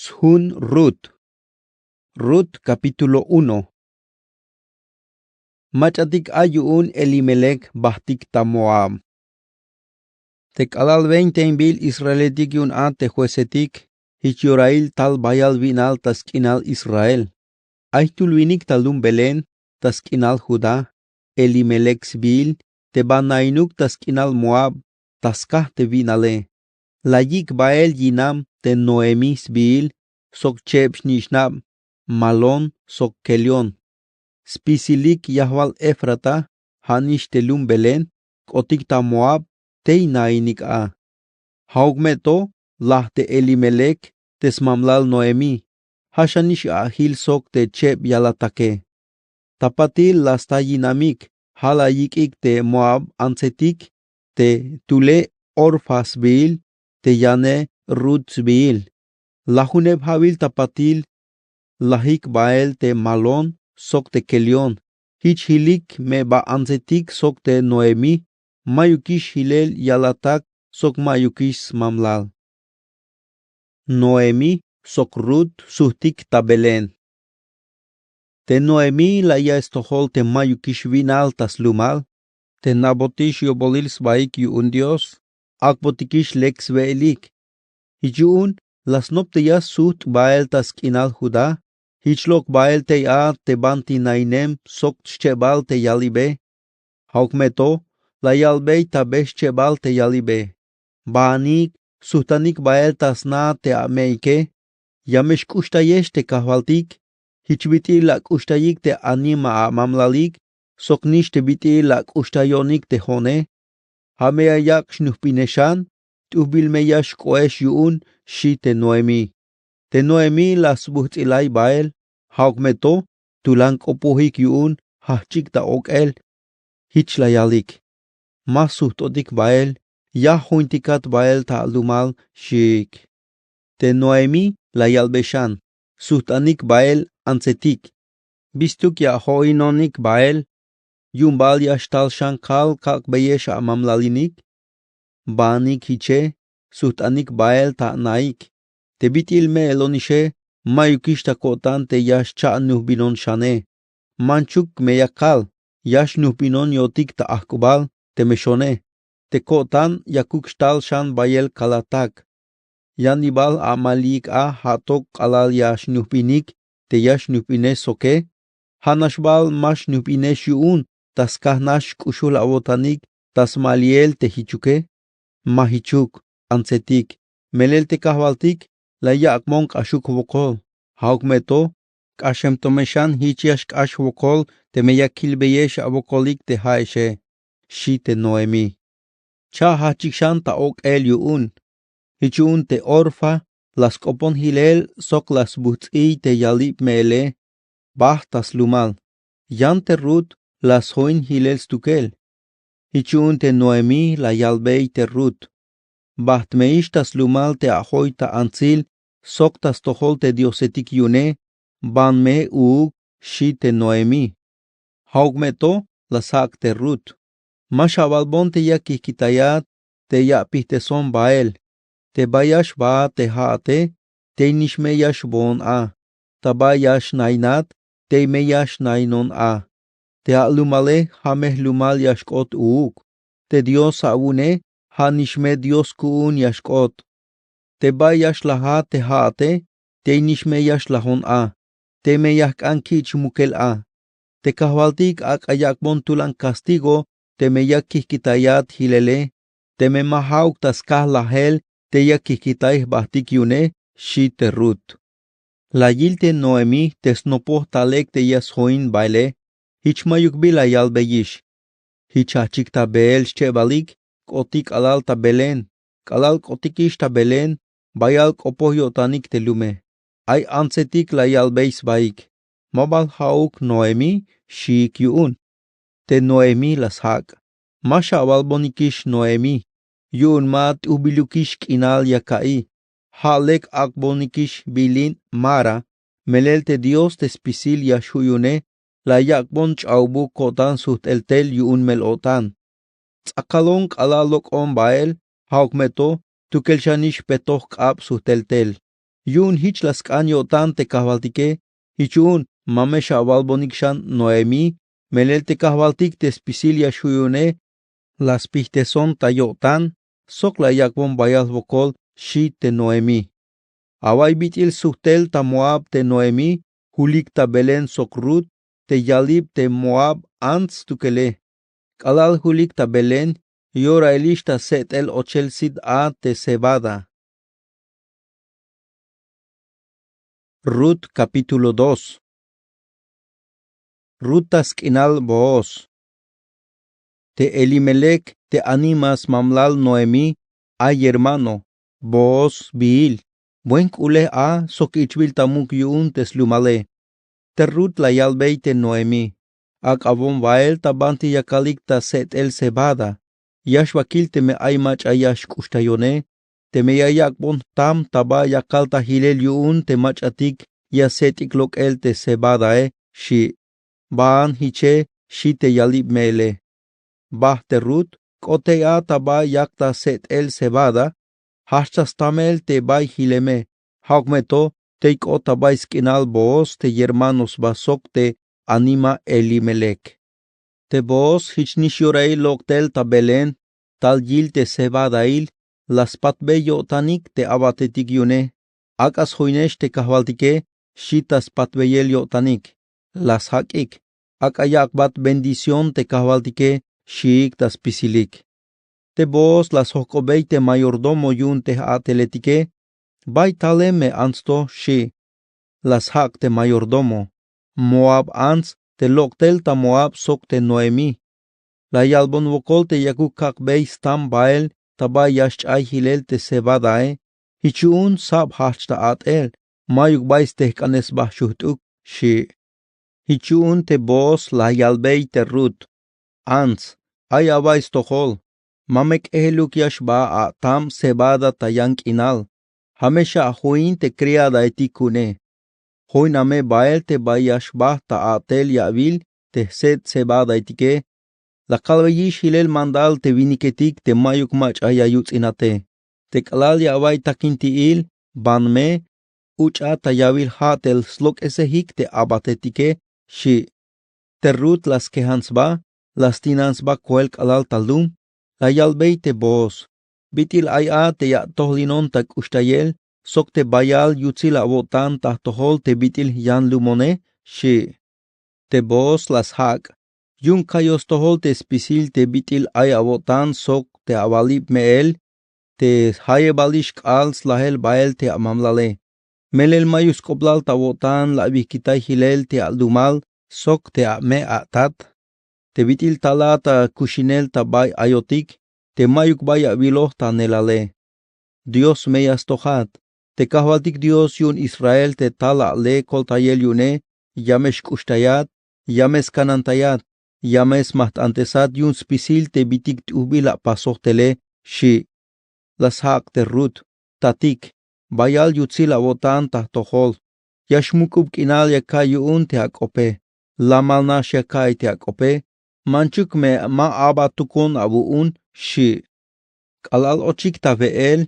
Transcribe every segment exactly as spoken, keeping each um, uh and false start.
Sjun rut. Rut kapítulo uno. Mach'atik a yu'un elimelek bajtik ta moab. Te k'alal veinte inbil israeletik yu'un a te juecetik, jich yorahil tal bayal wi'nal ta sk'inal israel. Ay jtul winik ta lum belén ta sk'inal judá, elimelek sbihil, te ba nainuk ta sk'inal moab, ta skaj te wi'nale. La yik' bahel yinam te noemí sbihil, sok cheb snich'nab malón sok kelión. Spisilik yajwal efrata, ja' nix te lum belén, k'otik ta moab, tey nainik a. Ja'uk me to laj te elimelek te smamlal noemí, ja' xanix a jil sok te cheb yalatake. Ta patil la sta yinamik, ja' la yik'ik te moab antsetik, te tule orfa sbihil, te yane rut sbihil. Lajuneb ja'wil ta patil lajik bahel te malón sok te kelión. Jich jilik me ba antsetik sok te noemí, mayukix jilel yalatak sok mayukix smamlal. Noemí sok rut sujtik ta belén. Te noemí la ya'iy stojol te mayukix wi'nal ta slumal, te na'botix yobolil sbahik yu'un dios, ak'botikix lek swe'elik. Jich yu'un la snop te ya sujt' bahel ta sk'inal judá. Jich lok' bahel tey a te banti nainem sok schebal te yalibe. Ja'uk me to la yalbey ta be schebal te yalibe. Baanik sujtanik bahel ta sna te ame'ike. Ya me xk'uxtayex te kajwaltik. Jich bit'il ak'uxtayik te anima amamlalik, sok nix te bit'il ak'uxtayonik te jo'one. Ja' me ya yak' xnujp'inex xan, t'ujbil me ya xk'o'ex yu'un, xi' te noemí. Te noemí la sbujts'ilay bahel. Ja'uk me to tulan k'opojik yu'un, jajch'ik ta ok'el. Jich la yalik: Ma sujt'otik bahel, ya jointikat bahel ta alumal, xiik. Te noemí la yalbe xan: Sujt'anik bahel antsetik. Bistuk ya ajoinonik bahel? Yu'un bal ya xtal xan kal kak'beyex amamlalinik? Baanik jiche, sujt'anik bahel ta anaik. Te bit'il me'elonixe, mayukix ta ko'tan te ya xcha' nujb'inon xane. Manchuk me ya kal, ya xnujb'inonyotik ta ajk'ubal teme xone. Te ko'tan yakuk xtal xan bayel kalatak. Yanibal amaliyik a ja'tok k'alal ya xnujb'inik te ya xnujb'inex soke. Ja'nax bal ma xnujb'inex yu'un ta skaj nax xk'uxul awo'tanik ta smaliel te jichuke. Ma jichuk antsetik, melel te kajwaltik la yak'bon k'axuk wokol. Ja'uk me to k'axem to me xan jich ya xk'ax wokol teme ya kilbeyex awokolik te ja'exe, xi' te noemí. Cha' jajch'ik xan ta ok'el yu'un. Jich yu'un te orfa la sk'opon jilel sok la sbujts'iy te yalib me'ele. Bajt ta slumal. Yan te rut la sjoin jilel stukel. Jich yu'un te noemí la yalbey te rut: Bajt me ix ta slumal te ajoy ta antsil sok ta stojol te diosetik yu'une. Ban me uuk, xi' te noemí. Ja'uk me to la sjak' te rut: Ma xawalbon te ya kijkitayat te ya apijteson bahel. Te ba ya xbaat te ja'ate, tey nix me ya xboon a. Ta ba ya xnainat, tey me ya xnainon a. Te alumale ja' me jlumal ya xk'ot uuk. Te dios awu'une ja' nix me dios ku'un ya xk'ot. Te ba ya xlajat te ja'ate, tey nix me ya xlajon a. Tey me ya jk'an kich' mukel a. Te kajwaltik ak'a yak'bon tulan kastigo teme ya kijkitayat jilele, teme ma ja'uk ta skaj lajel te ya kijkitay jbajtik yu'une, xi' te rut. La yil te noemí te snopoj ta lek te ya sjoin baele. Jich mayuk bi la yalbeyix. Jich jajch'ik ta beel schebalik, k'otik k'alal ta belén. K'alal k'otikix ta belén, bayal k'opoj yo'tanik te lume. Ay antsetik la yalbey sbaik: Ma bal ja'uk noemí, xiik yu'un. Te noemí la sjak': Ma xawalbonikix noemí. Yu'un ma t'ujbilukix k'inal ya ka'i. Ja' lek ak'bonikix bilin mara. Melel te dios te spisil ya xju' yu'une la yak'bon ch'aubuk ko'tan sujt'el tel yu'un mel-o'tan. Ts'akalon k'alal lok'on bael, ja'uk me to tukel xanix petoj k'ab sujt'el tel. Yu'un jich la sk'an yo'tan te kajwaltike. Jich yu'un ma me xawalbonik xan noemí, melel te kajwaltik te spisil ya xju' yu'une la spijteson ta yo'tan sok la yak'bon bayal wokol. Xi te noemí. Away bit'il sujt'el ta moab te noemí, julik ta belén sok rut te yalib te moab ants stukele. K'alal julik ta belén, yorailix ta set'el ochel sit a te cebada. Rut kapítulo dos. Rut ta sk'inal booz. Te elimelek te anima smamlal noemí ay yermano booz sbiil. Buen k'ulej a sok ich'bil ta muk' yu'un te slumale. Te rut la yalbey te noemí, ak'abon bael ta banti yakalik ta set'el cebada. Ya xbakil teme ay mach'a ya xk'uxtayone, teme ya yak'bon jtam ta ba yakal ta jilel yu'un te mach'atik ya set'ik lok'el te cebadae. Xi'. Baan jiche. Xi' te yalib me'ele. Bajt' te rut, k'ot tey a ta ba yak ta set'el cebada. Jajch ta stamel te bay jileme. Ja'uk me to tey k'ot ta bay sk'inal booz te yermano sba sok te anima elimelek. Te booz jich nix yorail lok'tel ta belén, tal yil te cebadail. La spatbey yo'tanik te a'batetik yu'une. Ak'a sjoynex te kajwaltike. Xi' ta spatbeyel yo'tanik. La sjak'ik. Ak'a yak'bat bendición te kajwaltike. Xiik ta spisilik. Te booz la sjok'obey te mayordomo yu'un te j'a'teletike. Bay tale me ants to. Xi'. La sjak' te mayordomo. Moab ants te lok'tel ta moab sok te noemí. La yalbon wokol te yakuk kak'bey stam bael ta ba ya xch'ay jilel te cebadae. Jich yu'un sab jajch ta a'tel. Mayuk bay stejk'anes sba xujt'uk. Xi'. Jich yu'un te booz la yalbey te rut. Ants. Ay away stojol. Ma me k'ejeluk ya xba a'tam cebada ta yan k'inal. Ja me xa'join te kriadaetik ku'une. Join a me bael te bay ya xbajt ta a'tel ya'bil te jset' cebadaetike. La kalbeyix jilel mandal te winiketik te mayuk mach'a ya yuts'inate. Te k'alal ya away takinti'il ban me, uch'a ta yawil ja' te slok'esejik te a'batetike. Xi'. Te rut la skejan sba. La stinan sba koel k'alal ta lum. La yalbey te booz. Bit'il ay a te ya atojlinon ta k'uxtayel sok te bayal yutsil awo'tan ta jtojol te bit'il yan lumone. Xi'. Te booz la sjak'. Yu'un ka'yo stojol te spisil te bit'il ay awo'tan sok te awalib me'el te jayebalix k'aal slajel bael te amamlale. Melel mayuk sk'oblal ta awo'tan la awijkitay jilel te alumal sok te ame atat. Te bit'il tal a ta kuxinel ta bay ayotik te mayuk bay awiloj ta neelale. Dios me ya stojat. Te kajwaltik Dios yu'un Israel te tal a le koltayel yu'une. Ya me xk'uxtayat. Ya me skanantayat. Ya me smajt'antesat yu'un spisil te bitik t'ujbil apasoj tele. Xi'. La sjak' te rut. Tatik. Bayal yutsil awo'tan ta jtojol. Ya xmuk'ub k'inal ya ka'iy yu'un te ak'ope. Lamal nax ya ka'iy te ak'ope. Manchuk me ma a'batukon awu'un. Xi'. K'alal ochik ta we'el,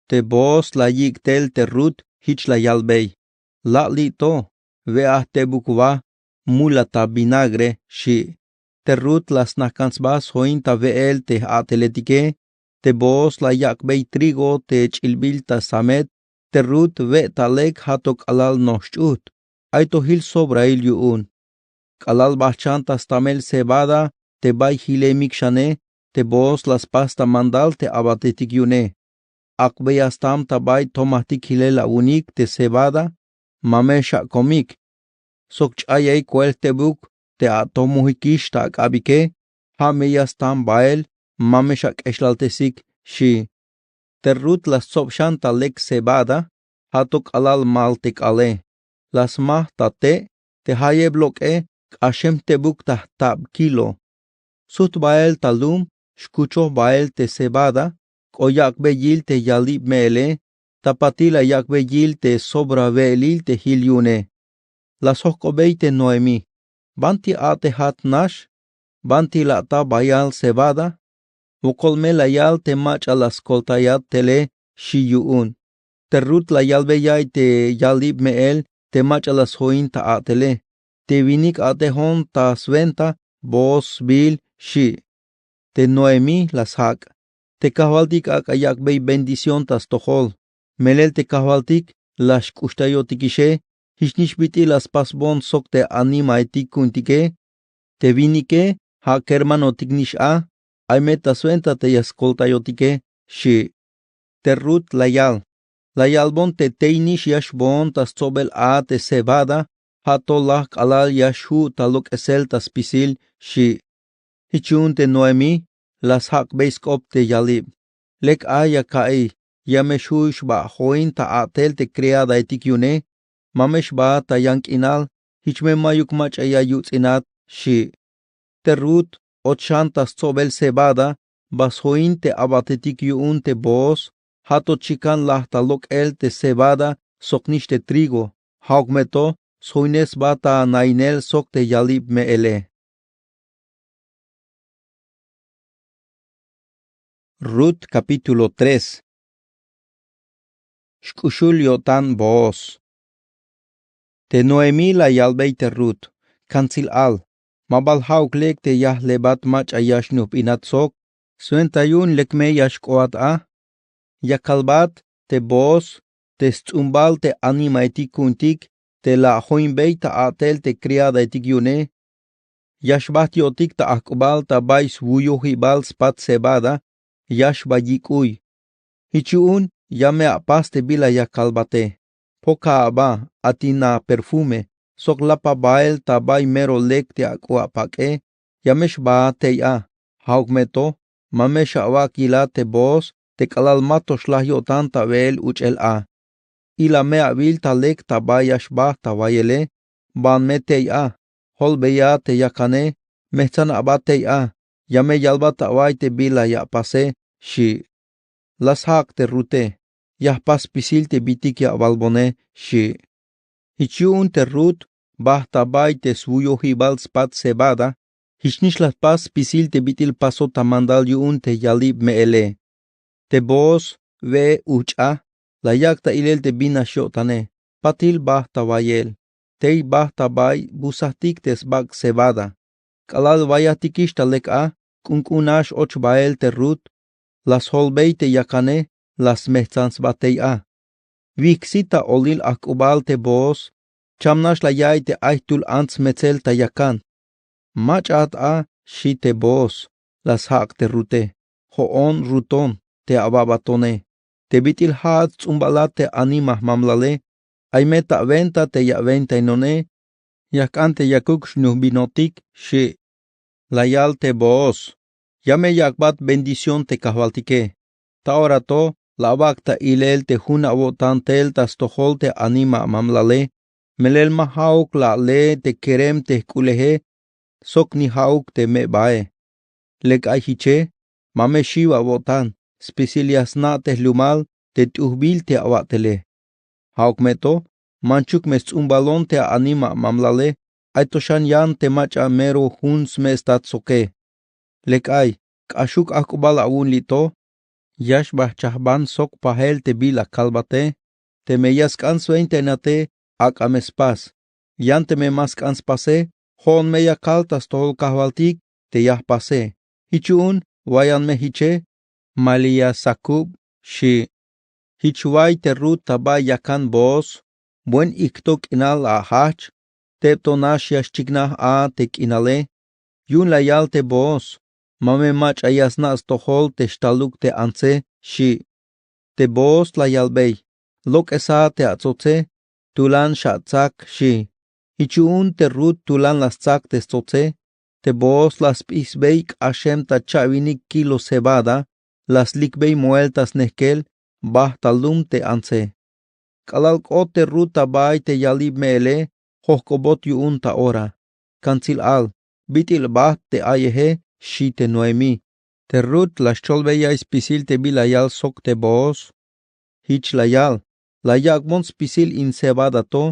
te booz la yik' tel te rut. Jich la yalbey. La' li' to. We'aj tebuk wa. Mula ta vinagre. Xi'. Te rut la snajkan sba sjoin ta we'el te j'a'teletike. Te booz la yak'bey trigo te ch'ilbil ta samet. Te rut we' ta lek ja' to k'alal noj xch'ujt. Ay to jil sobrail yu'un. K'alal bajt xan ta stamel cebada te bay jilemik xane. Te booz la spas ta mandal te a'batetik yu'une. Ak'beya stam ta bay tomajtik jilel awu'unik te cebada. Ma me xak'komik. Sok ch'ayay koel jtebuk te atomojikix ta ak'abike. Ja' me ya stam bael. Ma me xak'exlaltesik. Xi'. Te rut la stsob xan ta lek cebada. Ja' to k'alal mal te k'aale. La smaj ta te' te jayeb lok'e. K'axem jtebuk ta jtab kilo. Sujt bael ta lum. Xkuchoj bael te cebada. K'o yak'bey yil te yalib me'ele. Ta patil la yak'bey yil te sobra we'elil te jil yu'une. La sjok'obey te noemí. Banti a'tejat nax. Banti la ta bayal cebada. Wokol me la yal te mach'a la skoltayat tele. Xi' yu'un. Te rut la yalbey ya'iy te yalib me'el te mach'a la sjoin ta a'tele. Te winik a'tejon ta swenta, booz sbiil, xchi'. Te noemí la sjak'. Te kajwaltik ak'a yak'bey bendición ta stojol. Melel te kajwaltik la xk'uxtayotikixe. Jichnix bit'il la spasbon sok te animaetik ku'untike. Te winike ja' kermanotik nix a. Ay me ta swenta te ya skoltayotike, xchi'. Te rut la yal. La yalbon te tey nix ya xboon ta stsobel a te cebada, ja' to laj k'alal ya xju' ta lok'esel ta spisil, xchi'. Jich yu'un te noemí la sjak'bey sk'op te yalib. Lek ay ya ka'iy. Ya me xju' xba join ta a'tel te kriadaetik yu'une. Ma me xbaat ta yan k'inal. Jich me mayuk mach'a ya yuts'inat, xchi'. Te rut och xan ta stsobel cebada, ba sjoin te abatetik yu'un te booz. Ja' to chikan laj ta lok'el te cebada sok nix te trigo. Ja'uk me to sjoinej sba ta nainel sok te yalib me'ele. Rut capítulo tres. Xk'uxul yo'tan booz. Te noemí la yalbey te rut. Kantsil al. Ma bal ja'uk lek te yajlebat mach'a ya xnujbinat sok. Swenta yu'un lek me ya xk'oat a. Ya kalbat te booz te sts'umbal te animaetik ku'untik te la ajoinbey ta a'tel te kriadaetik yu'une. Ya xbajt yo'tik ta ajk'ubal ta bay swuyojibal spat cebada. Ya xba yik'uy. Jich yu'un ya me apas te bila ya kalbate. Poka aba, atina perfume sok lapa bael ta bay mero lek te ak'u apak'e. Ya me xbaat tey a. Ja'uk me to ma me xawak' yilat te booz te k'alal ma to xlaj yo'tan ta we'el uch'el a. Ila me awil ta lek ta bay ya xbajt ta wayele. Ban me tey a. Jolbeya te yakane. Mejtsan aba tey a. Ya me yalbat ta way te bila ya apase, xchi'. La sjak' te rute. Ya jpas spisil te bitik ya awalbone, xchi'. Jich yu'un te rut bajt ta bay te swuyojibal spat cebada. Jichnix la jpas spisil te bit'il pasot ta mandal yu'un te yalib me'ele. Te booz we'e ujch'a. La yak' ta ilel te bin nax yo'tane. Patil bajt ta wayel. Tey bajt ta bay busajtik te sbak' cebada. K'alal wayajtikix ta lek a, k'unk'un nax och bael te rut. La sjolbey te yakane. La smejtsan sba tey a. Wijk'si ta olil ajk'ubal te booz. Cham nax la ya'iy te ay jtul ants smetzel ta yakan. Mach'aat a, xchi te booz. La sjak' te rute. Jo'on ruton te awabatone. Te bit'il ja'at sts'umbalat te anima jmamlale. Ay me ta wenta te ya wentainone. Ya jk'an te yakuk xnujbinotik, xchi'. La yal te booz. Ya me yak'bat bendición te kajwaltike. Ta ora to la awak' ta ilel te jun awo'tan tel ta stojol te anima mamlale. Melel ma ja'uk la ale te kerem te jk'uleje sok ni ja'uk te me'bae. Lek ay jiche. Ma me xiw awo'tan spisil ya sna' te jlumal te t'ujbil te awa'tele. Ja'uk me to manchuk me sts'umbalon te anima mamlale. Ay to xan yan te mach'a mero jun sme' stat soke. Lek ay k'axuk ajk'ubal awu'un li' to. Ya xba jchajban sok pajel te bila kalbate. Teme ya sk'an swentainate, ak'a me spas. Yan teme ma sk'an spase, jo'on me ya kal ta stojol kajwaltik te ya jpase. Jich yu'un wayan me jiche. Ma li' ya sakub, xchi'. Jich way te rut ta bay yakan booz. Buen ijk'to k'inal la ajajch. Teb to nax ya xchiknaj a te k'inale. Yu'un la yal te booz. Ma me mach'a ya sna' stojol te xtaluk te antse, xchi'. Te booz la yalbey. Lok'esa te atsotse. Tulan xatsak, xchi'. Jich yu'un te rut tulan la stsak te stsotse. Te booz la sp'ijsbey k'axem ta cha'winik kilo cebada. La slikbey moel ta snejkel. Bajt ta lum te antse. K'alal k'ot te rut ta bay te yalib me'ele, jojk'obot yu'un ta ora. Kantsil al. Bit'il bajt te ayeje, xchi te noemí. Te rut la xcholbeya spisil te bila yal sok te booz. Jich la yal. La yak'bon spisil in cebada to.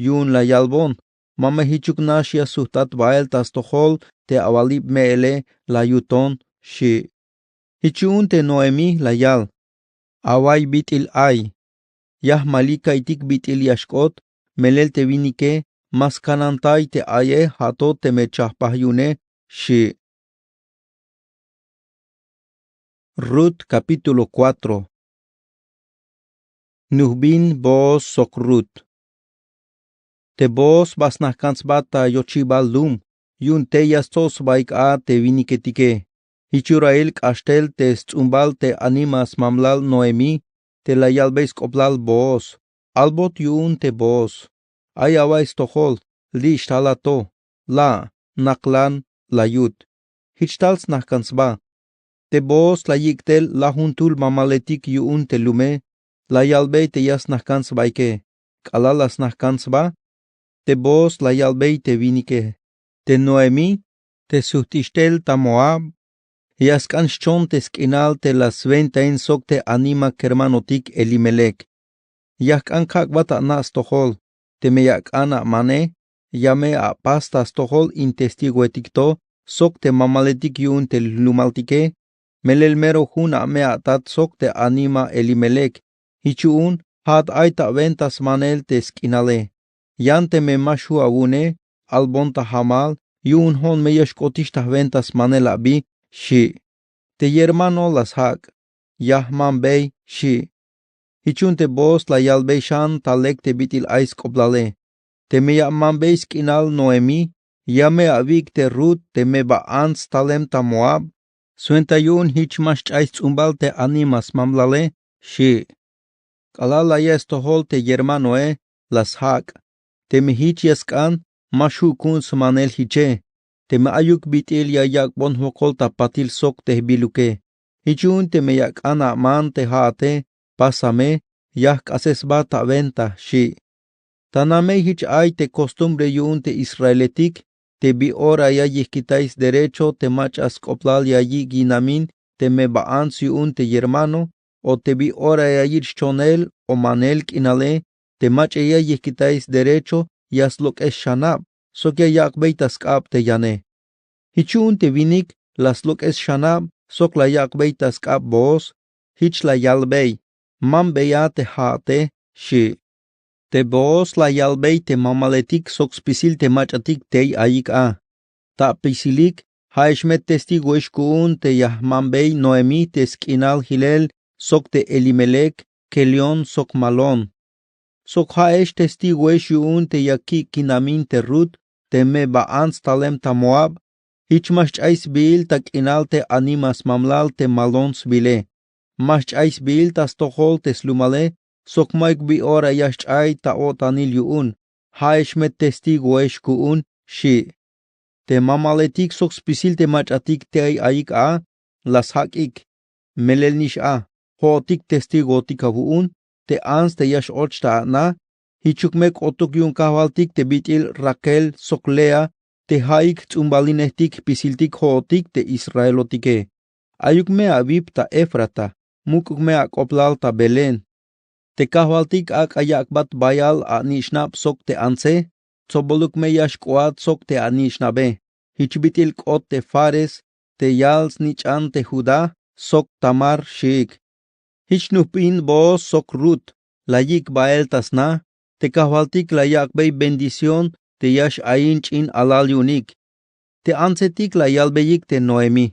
Yu'un la yalbon. Ma me jichuk nax ya sujtat bael ta stojol te awalib me'ele, la yuton, xchi'. Jich yu'un te noemí la yal. Away bit'il ay. Ya jmaliy ka'iytik bit'il ya xk'ot, melel te winike ma skanantay te aye, ja' to teme chajpaj yu'une, xi'. Rut capítulo cuatro. Nujbin Booz sok Rut. Te Booz ba snajk'an sba ta yochibal lum, yu'un tey ya stso' sbaik a te winiketike. Jich yorahil k'axtel te sts'umbal te anima smamlal Noemí te la yalbey sk'oplal Booz. Albot yu'un te Booz. Ay awa'iy stojol, li' xtal a to, la', naklan, la yut. Jich tal snajk'an sba. Te Booz la yik' tel lajuntul mamaletik yu'un te lume, la yalbey te ya snajk'an sbaike. K'alal la snajk'an sba, te Booz la yalbey te winike. Te Noemí, te sujt'ix tel ta Moab, ya sk'an xchon te sk'inal te la swentain sok te anima kermanotik Elimelec. Ya jk'an kak'bat ana' stojol, teme ya ak'an amane, ya me apas ta stojol in testigoetik to sok te mamaletik yu'un te jlumaltike, melel mero jun ame atat sok te anima Elimelec. Jich yu'un ja'at ay ta wenta smanel te sk'inale. Yan teme ma xju' awu'une, albon ta jamal, yu'un jo'on me ya xk'otix ta jwenta smanel abi, xi'. Te yermano la sjak', ya jmambey, xi'. Jich yu'un te Booz la yalbey xan ta lek te bit'il ay sk'oplale. Teme ya amambey sk'inal Noemí, ya me awik' te Rut te me ba ants talem ta Moab, swenta yu'un jich ma xch'ay sts'umbal te anima smamlale, xi'. K'alal la ya'iy stojol te yermanoe, la sjak'. Teme jich ya sk'an, ma xju' ku'un smanel jiche. Teme ayuk bit'il ya yak'bon wokol ta patil sok te jbiluke. Jich yu'un teme ya ak'an aman te ja'ate, pasa me, ya jk'ases sba ta wenta, xi'. Ta namey jich ay te kostumbre yu'un te israeletik, te bi ora ya yijk'itay sderecho te mach'a sk'oplal ya yik' yinamin te me ba ants yu'un te yermano, o te bi ora ya yich' xchonel o manel k'inale, te mach'a ya yijk'itay sderecho ya slok'es xanab sok ya yak'bey ta sk'ab te yane. Jich yu'un te winik la slok'es xanab sok la yak'bey ta sk'ab Booz, jich la yalbey: Mambeya te ja'ate, xi'. Te Booz la yalbey te mamaletik sok spisil te mach'atik tey ayik a: Ta apisilik, ja'ex me testigoex ku'un te ya jmambey Noemí te sk'inal jilel sok te Elimelec, Quelión sok Malón. Sok ja'ex testigoex yu'un te ya kik' kinamin te Rut te me ba ants talem ta Moab, jich ma xch'ay sbiil ta k'inal te anima smamlal te Malón sbiile. Ma xch'ay sbiil ta stojol te slumale, sok mayuk bi ora ya xch'ay ta o'tanil yu'un, ja'ex me testigoex ku'un, xi'. Te mamaletik sok spisil te mach'atik tey ayik a la sjak'ik: Melel nix a, jo'otik testigotik awu'un te ants te ya x-och ta ana, jichuk me k'otuk yu'un kajwaltik te bit'il Raquel sok Lea te ja'ik jts'umbalinejtik jpisiltik jo'otik te israelotike. Ayuk me awip ta Efrata, muk'uk me ak'oplal ta Belén. Te kajwaltik ak'a yak'bat bayal anich'nab sok te antse, tsoboluk me ya xk'oat sok te anich'nabe. Jich bit'il k'ot te Fares te yal snich'an te Judá sok Tamar xiik. Jich nujbin Booz sok Rut la yik' bael ta sna, te kajwaltik la yak'bey bendición te ya x-ayin ch'in alal yu'unik. Te antsetik la yalbeyik te Noemí: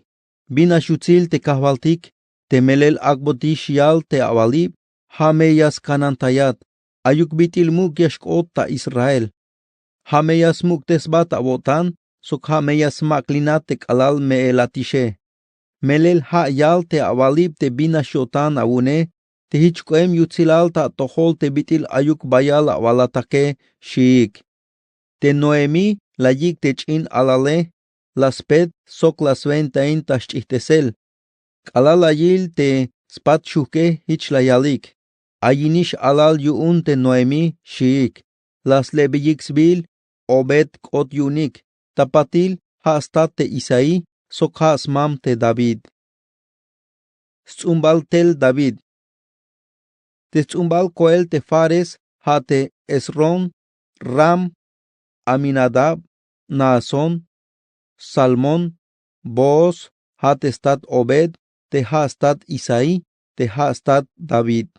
Bin nax yutsil te kajwaltik, te melel ak'botix yal te awalib, ja' me ya skanantayat, ayuk bit'il muk' ya xk'ot ta Israel. Ja' me ya smuk'tesbat awo'tan, sok ja' me ya smak'linat te k'alal me'elatixe. Melel ja' yal te awalib te bin nax yo'tan awu'une, te jich k'oem yutsilal ta atojol te bit'il ayuk bayal awalatake, xiik. Te Noemí la yik' te ch'in alale, la spet sok la swentain ta xch'ijtesel. K'alal la yil te spat xujk'e, jich la yalik: Ayinix alal yu'un te Noemí, xiik. La slebeyik sbiil Obed k'ot yu'unik, ta patil ja' stat te Isaí sok ja' smam te David. Sts'umbal tel David. Te sts'umbal koel te Fares ja' te Esrón, Ram, Aminadab, Naasón, Salmón, Booz, ja' te stat Obed, te ja' stat Isaí, te ja' stat David.